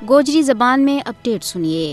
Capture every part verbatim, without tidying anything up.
گوجری زبان میں اپڈیٹ سنیے۔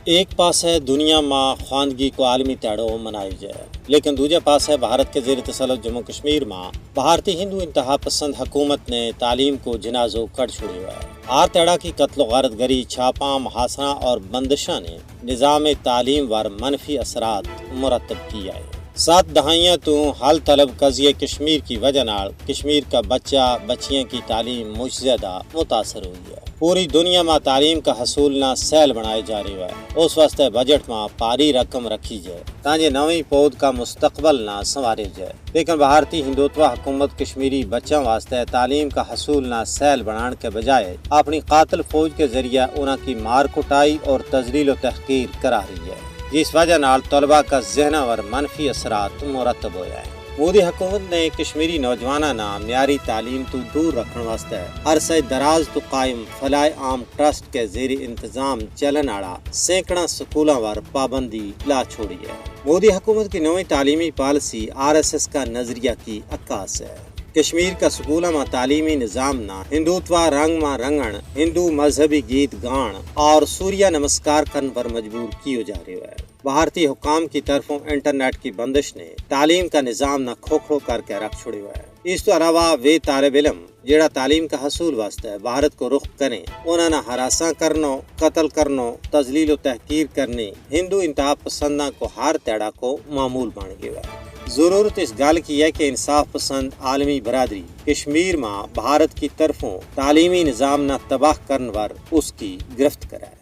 ایک پاس ہے دنیا ما خواندگی کو عالمی تہڑو منایو جائے، لیکن دوجہ پاس ہے بھارت کے زیر تسلط جموں کشمیر ما بھارتی ہندو انتہا پسند حکومت نے تعلیم کو جنازو کڑ چھوڑیو ہے۔ ہر تہڑا کی قتل و غارت گری، چھاپاں، محاصرہ اور بندشاں نے نظام تعلیم ور منفی اثرات مرتب کیا ہے۔ سات دہائیاں تو حل طلب قضیہ کشمیر کی وجہ نال کشمیر کا بچہ بچیاں کی تعلیم مچ زیادہ متاثر ہوئی ہے۔ پوری دنیا ما تعلیم کا حصول نا سہل بنائے جا رہیو ہے۔ اس واسطے بجٹ ما پاری رقم رکھی جائے تاں جے نویں پود کا مستقبل نا سنوارے جائے، لیکن بھارتی ہندوتوا حکومت کشمیری بچاں واسطے تعلیم کا حصول نا سہل بنان کے بجائے اپنی قاتل فوج کے ذریعہ انہاں کی مار کٹائی اور تذلیل و تحقیر کرا رہی ہے، جس وجہ نال طلبا کا ذہناں ور منفی اثرات مرتب ہویا ہے۔ مودی حکومت نے کشمیری نوجواناں نا معیاری تعلیم تو دور رکھن واسطے عرصہ دراز تو قائم فلاح عام ٹرسٹ کے زیر انتظام چلن آڑا سینکڑاں سکولاں ور پابندی لا چھوڑی ہے۔ مودی حکومت کی نویں تعلیمی پالیسی آر ایس ایس کا نظریہ کی عکاس ہے۔ کشمیر کا سکولاں ما تعلیمی نظام نا ہندوتوا رنگ ما رنگن، ہندو مذہبی گیت گان اور سوریہ نمسکار کرن پر مجبور کیو جا رہیو ہے۔ بھارتی حکام کی طرفوں انٹرنیٹ کی بندش نے تعلیم کا نظام نا کھوکھڑو کر کے رکھ چھوڑیو ہے۔ اس تو علاوہ ویہ طالب علم جیڑا تعلیم کا حصول واسطے بھارت کو رخ کریں، انہاں نا ہراساں کرنو، قتل کرنو، تذلیل و تحقیر کرنی ہندو انتہا پسنداں کو ہر تہڑا کو معمول بن گیو ہے۔ ضرورت اس گل کی ہے کہ انصاف پسند عالمی برادری کشمیر ما بھارت کی طرفوں تعلیمی نظام نا تباہ کرن ور اس کی گرفت کرے۔